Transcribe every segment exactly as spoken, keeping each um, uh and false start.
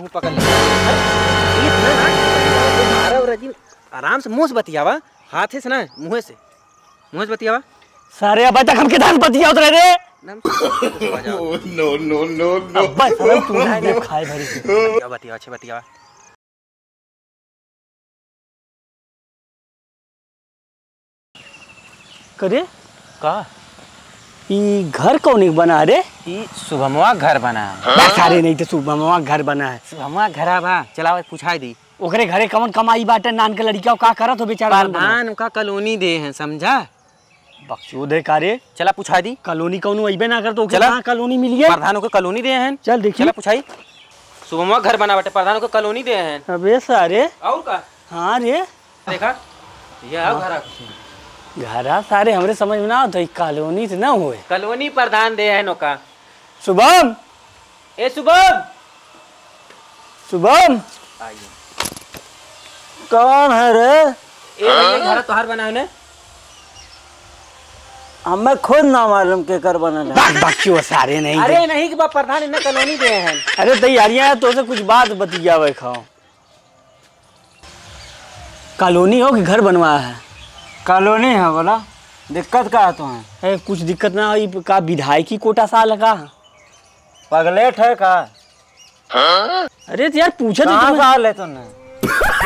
मुंह पकड़ ले। अरे, ये इतना ना, तुम्हारा और अजीब, आराम से मुंह से बतियावा, हाथे से ना, मुंह से, मुंह से बतियावा। सारे, अब तक हम किधर बतियावत रहे रे? ना, हम सुबह जाओ। No, no, no, no। अब्बा, सारे, तू ही देख खाए भरी से। बतियावा, बतियावा, अच्छे बतियावा। करे? का? ई घर कौन एक बना है रे? ई शुभमवा घर बना है। बस, अरे नहीं तो शुभमवा घर बना है। शुभमवा घरा बा, चलाओ, पूछाई दी। ओकरे घरे कौन कमाई बाटे, नान के लड़िका का करत हो बेचारा, कौन बना? प्रधान का कॉलोनी दे हैं, समझा? बकचोद है का रे? चला, पूछाई दी। कॉलोनी कौनो अइबे ना करत, ओके चला। कहाँ कॉलोनी मिली है? प्रधान ओके कॉलोनी दे हैं। चल देखी। चला, पूछाई। शुभमवा घर बना बाटे, प्रधान ओके कॉलोनी दे हैं। अबे सारे। और का? हाँ रे। देखा, ये आओ हाँ। घरा। घरा सारे हमरे समझ में ना आवत, ई कॉलोनी से ना होए। कॉलोनी प्रधान दे है नोका। शुभम! ए शुभम! शुभम! आइए। कौन है रे? ए भैया, घर तोहार बनावे ने? हमें खुद ना मालूम केकर बनल है। बाक, बाक, क्यों सारे नहीं अरे दे। नहीं कि बा प्रधान इन्हें कॉलोनी दे हैं। अरे तैयारियां है, तो से कुछ बात बतियावे खाओ। कॉलोनी हो कि घर बनवा है? कॉलोनी है, बोला, दिक्कत का है तुम्हें? ए, कुछ दिक्कत ना हो, ई का विधायकी कोटा साल का? पगलेट है का? अरे तो यार, पूछा तो कहाँ तुम्हें। साल है तूने?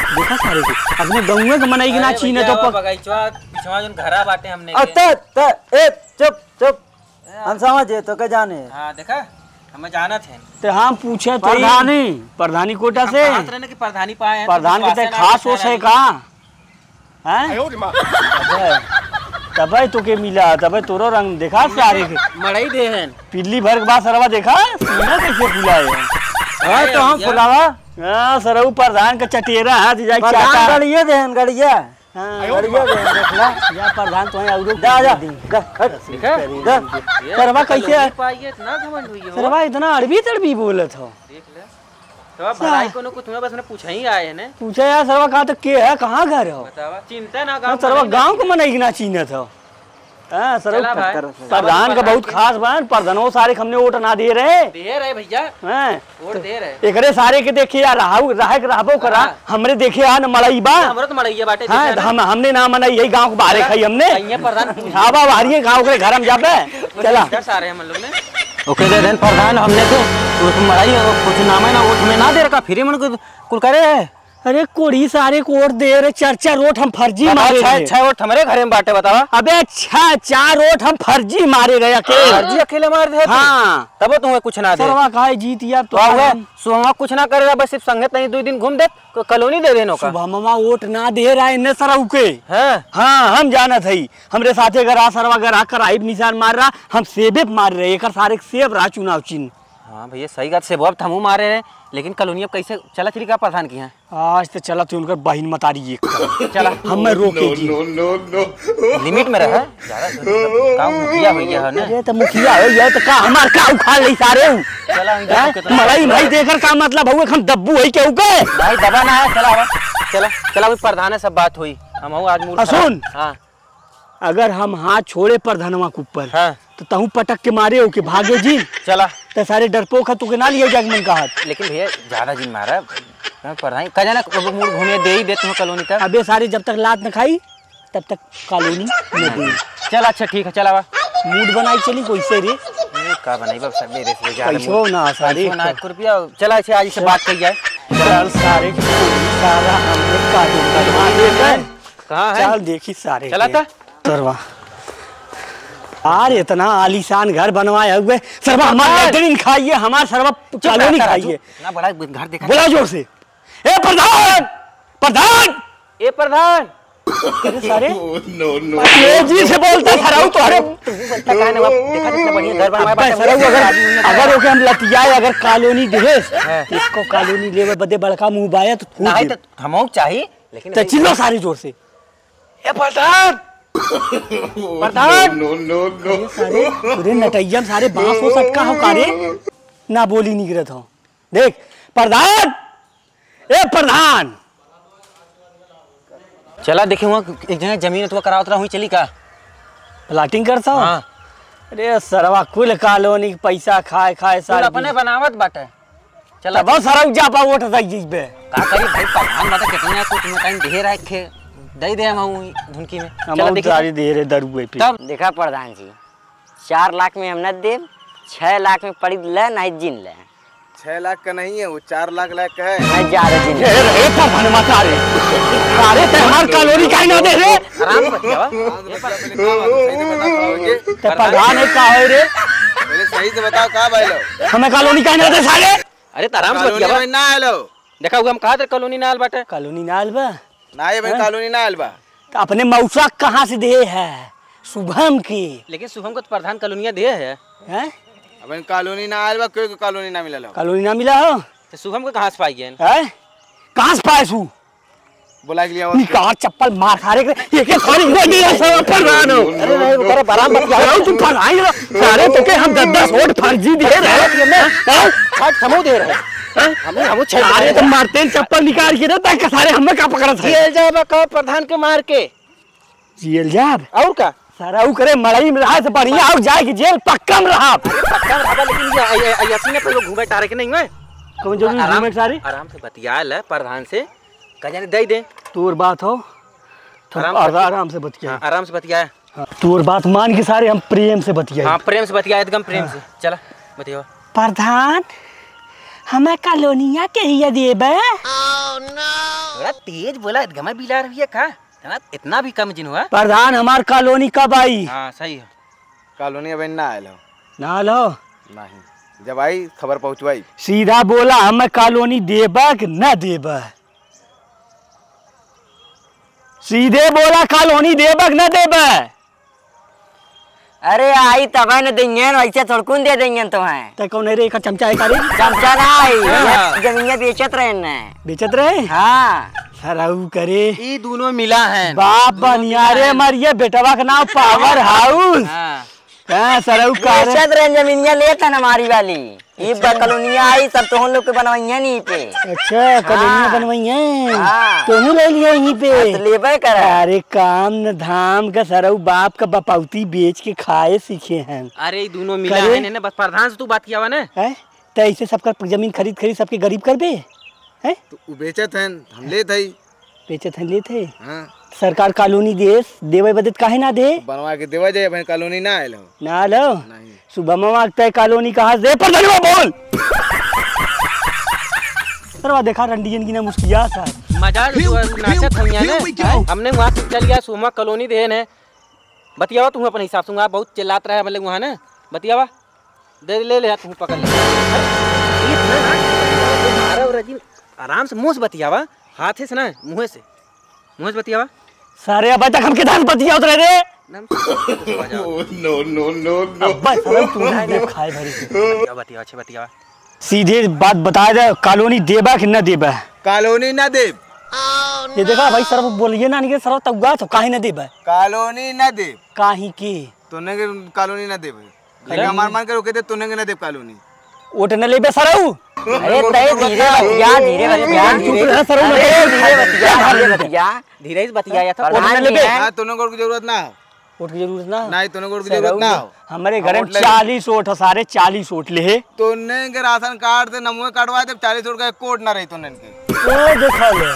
देखा सारे को, अपने गौंवा के मनई के ना अरे चीन्हे भैया, तो वो पक- बगैचवा, पिछवा जोन घरा बाटे हमने के। अत्ते, अत्ते, ए, चुप, चुप। हम समझे तो के जाने। हाँ, देखा, हमें जानत है। ते हम पूछे तो ही प्रधानी। प्रधानी कोटा हम से। कहत रहे ना कि प्रधानी पाए हैं, प्रधान तो के ते विश्वासे ना खास करता ओस है है। का? हैं? तबे, तबे तो के मिला, तबे तोरो रंग देखा सारे के। मड़ई दे हैं। पिल्ली भर के बाद सरवा देखा, सीना कैसे फुलाए हैं। हाँ, तो हम भैया। फुलावा। हाँ, सरऊ प्रधान का चटेरा हाथ जाए प्रधान चाटा। गड़िए दे हैं, गड़िया। हाँ। बढ़िया बे, देख ला। या प्रधान तो है, औरो जा, जा, कुछ दे। जा, हट। ठीक है? जा। ये सरवा तो कैसे कल है? नहीं पाई है, इतना घमंड हुई हो। सरवा इतना अड़बी तड़बी बोलत हो। देख ले। तो अब सा- भलाई कोनो को तुम्हें बस ने पूछा ही आए हैं ने। पूछा यार सरवा, कहाँ तक के है, कहाँ घर हो? बतावा, चिंता ना हाँ, गाँव सरवा में गाँव को नहीं। मनई ना चीन्हत हो। हाँ, सरऊ चला भाई। प्रधान का बहुत खास बा, प्रधानो सारे के हमने वोट ना दिए रहे। दिए रहे भैया। हैं? वोट दे रहे। एकरे सारे के देखे यार, रहाऊ, रहे के रहबो करा, हाँ। हमरे देखे आ न मड़ई बा। हमरो तो मड़ई बाटे, हाँ, देखे ना। हम, हमने ना मनई, यही गाँव के बाहरे चला। खाई हमने। आइए प्रधान। आवा बाहरिए गाँव के घर हम जाबे। चला। इधर सारे हम लोग ने। ओके दे देन प्रधान, हमने तो कुछ मड़ई, कुछ नाम है ना, वोट में ना दे रखा, फ्री में कुछ, कुल करे है। अरे कोड़ी सारे को वोट दे रहे, चार चार वोट हम फर्जी बताओ, मारे छह, रहे। छह वोट हमरे घरे में बाटे, बतावा। अबे छह, चार वोट हम फर्जी मारे रहे अकेले। फर्जी अकेले मार दे तू? हाँ। तबो तुम्हें कुछ ना दे। सरवा काहे जीत यार, तो वाह, वाह। हम सोमा कुछ ना करे रहा, बस सिर्फ संगे तनी दो दिन घूम दे, को-, कॉलोनी दे देनो का। शुभमवा वोट ना दे रहा है इन्ने सरऊ के। हाँ। हाँ, हम जानत हई। हमरे साथे अगर आ सरवा, अगर आ कराइब निशान मार रहा, हम सेबे पे मार रहे, एकर सारे के सेब रहा चुनाव चिन्ह। हाँ भैया, सही बात, सेबवा पे तो हमहू मारे रहे, लेकिन कॉलोनी अब कैसे चला चली का प्रधान की यहाँ? आज तो चला तू उनकर बहिन मतारी एक कर। चला। हमें रोके जी। No, no, no। लिमिट में रहे। ज्यादा काम मुखिया हो गया है ना। अरे तो मुखिया हो गया तो का हमार का उखाड़ ले सारे हूँ? चला, उनके हैं? तो कितना मड़ई भाई देकर का मतलब हुए हम दब्बू है केहू के? भाई दबा ना है, चला अब। चला, चला, वही प्रधान है, सब बात हुई। हम हूँ आज मूड आ, खराब। सुन। हाँ। अगर हम हाथ छोड़े प्रधानवा के ऊपर, हाँ। तो तहूँ पटक के मारे हो के भागे जी। चला। तो सारे डरपोक है, तू के ना लिए जाके मन का हाथ। लेकिन भैया, ज्यादा जिन मारा। मैं प्रधान, का जाना, अब मूड घूमे दे ही दे तुम्हें कॉलोनी तक। अबे सारे जब तक लात न खाई, तब तक कॉलोनी न दे। चल, अच्छा, ठीक है, चल आवा। मूड बनाई चली कोई से रे? मूड का बनाई बाप, सब मेरे से ज्यादा पैसो मूड। ना, सारे पैसो ना, एक रुपया। चला, अच्छा, आज से चल। बात कही जाए। चल, सारे की पूरी सारा हमने कॉलोनी बना देते हैं। कहाँ है? चल देखी सारे चला के। था। सरवा। यार इतना आलीशान घर बनवाए हुए। सरवा हमार सरवा। लेटरिन खाइए, हमार सरवा चुप कॉलोनी रह, खाइए। ना बड़ा घर देखा। बोला जोर से। ए प्रधान! प्रधान! ए प्रधान! अरे सारे। No, no। तेजी से बोलता सरऊ तोहरे। तू बोलता काहे ना बाप? देखा कितना बढ़िया घर बनवाए बाटे। सरऊ अगर, अगर ओके हम लतियाए, अगर कॉलोनी देहेस, हाँ। इसको कॉलोनी लेवे बदे बड़का मुंह बाया तो थूक नहीं दे। तो हमहू चाही। लेकिन तो अभी चिल्लो सारे जोर से। ए प्रधान! प्रधान! No, no, no, no। अरे सारे, पूरे नटैया में सारे बांस हो सटका हो का रे? ना बोली निकरत हो। देख, प्रधान! ए प्रधान! चला देखे वहाँ एक जगह जमीन तो करावत रहा हुई, चली का? प्लाटिंग करता हो? हाँ। अरे सरवा, कुल कॉलोनी के पैसा खाए खाए कुल सारे अपने दिन। बनावत बाटे। चला। तब सरऊ जा पा वोट दई जइबे। का करी भाई, प्रधान बता कितना कुछ में टाइम दे रहा है खे, दे दे हम हूँ धुनकी में। हम चला हूँ देखी। सारी दे रहे दरुए पे। तब देखा प्रधान जी, चार लाख में हम न देब, छह लाख में पड़ी ले, नहीं जिन ले। छह लाख का नहीं है, वो चार लाख लाख का है। नहीं जा रहे जिन ले। ए, ए, प्रधान मत आ रे। अरे, ते हमार कॉलोनी काहे ना दे रे? आराम से बतियावा। आज बच्चा पहले का बात है, सही से बता पाओगे? ते प्रधान है का है रे? पहले सही से बताओ का भाई लोग? हमें कॉलोनी काहे ना दे साले? अरे, त आराम से कॉलोनी बतियावा। में ना आलो। देखा, उ हम कहत रहे कॉलोनी ना आइल बाटे। कॉलोनी ना आइल बा? ना, ये भाई हैं? कॉलोनी ना आइल बा। त अपने मौसा कहाँ से दे है? शुभम के। लेकिन शुभम को तो प्रधान कॉलोनिया दे है। हैं? अबे कॉलोनी ना आइल बा, कोई को कॉलोनी ना मिलल हो। कॉलोनी ना मिला हो? त शुभम को कहाँ से पाई गए? हैं? कहाँ से पाए सु? बुला के लिया। निकाल चप्पल मार सारे के, एक एक सारे हुआ नहीं है, सब प्रधान हो। अरे नहीं, वो करे आराम बतिया। अरे तू प्रधान हो, सारे तो के हम दस दस वोट फर्जी दे रहे हैं। हैं? आज समूह दे रहे हैं। हैं? हम, हम छह अरे तो मारते हैं चप्पल निकाल के रे, ताकि सारे हमें का पकड़त है। जेल जाबा का प्रधान के मार के। जेल जाब? और का? सरऊ करे मड़ई में रहा से बढ़िया और जाए कि जेल पक्का में रहा। अरे पक्का में रहा, लेकिन ये, ये, ये, ये सीने पे लोग घूमे टारे के नहीं हुए। कौन जरूरी आराम, घूमे सारे? आराम से बतिया ले प्रधान से। का जाने दे दे। तोर बात हो, थोड़ा आराम से आरा-, आराम से बतियाई। हाँ, आराम से बतियाए। हाँ, तोर बात मान के सारे हम प्रेम से बतियाई। हाँ, प्रेम से बतियाए, एकदम प्रेम हाँ। से। चला, बतियाओ। प्रधान, हमें कॉलोनिया के हिया देबे? थोड़ा तेज बोला, एकदम बिलार हुआ का? इतना, इतना भी कम जिन हुआ। प्रधान, हमार कॉलोनी कब आई? हाँ, सही है। कॉलोनी अबे ना आयल हो। ना आयल हो? नहीं, जब आई खबर पहुँचवाई। सीधा बोला, हमें कॉलोनी देबे कि ना देबे? सीधे बोला, कॉलोनी देबक न देबे? अरे आई तबे न देंगे, वैसे थोड़कुन दे देंगे तुम्हें। ते कौन है रे, एक चमचा है का रे? चमचा ना आई, हाँ। ये जमीनिया बेचत रहे न। बेचत रहे? हाँ। सरऊ करे। ई दोनों मिला है। बाप दोनों बनिया मिला रे है। मरिए, बेटवा के नाम पावर हाउस। हाँ। हाँ, सरऊ का रे? बेचत रहे जमीनिया लेत है हमारी वाली। ई अच्छा। बा कॉलोनिया आई, सब तोहन लोग के बनवाइया नहीं पे। अच्छा, कॉलोनिया हाँ। बनवाइया। हाँ। तोहू ले लिया यहीं पे। हाँ, तो लेबे करा। अरे काम न धाम का सरऊ बाप का बपौती बेच के खाए सीखे हैं। अरे, ई दोनों मिला करे? है ने, बस प्रधान से तू बात किया हुआ ना? हैं? तो ऐसे सबका जमीन खरीद खरीद सबके गरीब कर दे? हैं? तो उ बेचत हैं, हम लेत हई। बेचत हैं, लेत है? हाँ। सरकार कॉलोनी देस, देवे बदे त काहे ना दे? बनवा के देवा जाए, अबे कॉलोनी ना आयल हो। ना आयल हो? नहीं। सुबह में मांगता है कॉलोनी कहाँ से? पर धनवा बोल। अरे वाह, देखा रंडियन की ना मुस्किया सा। मजा जो है, नाचत हइया ना। हमने वहाँ से चल गया, सुमा कॉलोनी देन है। बतियावा तू अपने हिसाब से, वहाँ बहुत चिल्लात रहे, मतलब वहाँ ना। बतियावा। दे, ले ले, तू पकड़ ले। अरे, ये इतना ना, मारा और अजीब, आराम से मुंह से बतियावा, हाथे से ना, मुंह से, मुंह से बतियावा। सारे, अबे तक हम किधर बतियावत रहे रे? ना, हम No, no, no, no। अब्बा, सारे तू ना दे खाए भरी से। बतियावा, बतियावा, अच्छे बतियावा। सीधे बात बताए दे, कॉलोनी देबा कि ना देबा? कॉलोनी ना देब। ये देखा भाई, सर बोलिए ना, नहीं सर तउगा तो काहे ना देबा? कॉलोनी ना देब। काहे के? तोने के कॉलोनी ना देब। लेकिन हमार मन के रोके दे, तोने के ना देब कॉलोनी। वोट न लेबे सरऊ। अरे तय धीरे बतिया, धीरे बतिया, चुप धीरे। रह सरऊ, अरे मत धीरे बतिया, धीरे बतिया। धीरे से बतिया, या तो वोट न प्रधान जी लेबे। हैं। हाँ, तोने को जरूरत ना हो। वोट की जरूरत ना हो। नहीं, तोने को जरूरत सरऊ, ना हो। हमारे घर में वोट ले ले। चालीस वोट है, सारे चालीस वोट ले है। तोने के राशन कार्ड से नमुए कटवा दे, चालीस वोट का एक वोट ना रही तोने के। ओ देखा ले,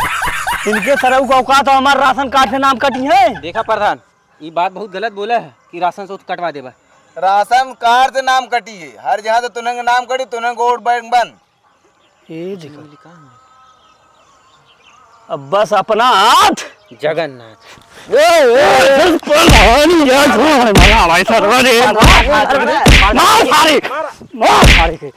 इनके सरऊ का औकात हो, हमारे राशन कार्ड से नाम कटी है। देखा प्रधान, ई बात बहुत गलत बोला है कि राशन से कटवा देबा। राशन कार्ड से नाम कटी है, हर जहाँ से तुनंग नाम कटी, तुनंग वोट बैंक बंद। ये देखो। अब बस अपना हाथ। जगन्नाथ। ए, ए, ए, प्रधानी, ये कौन है? भला भाई सरवा रे। मार सारे, मार सारे के।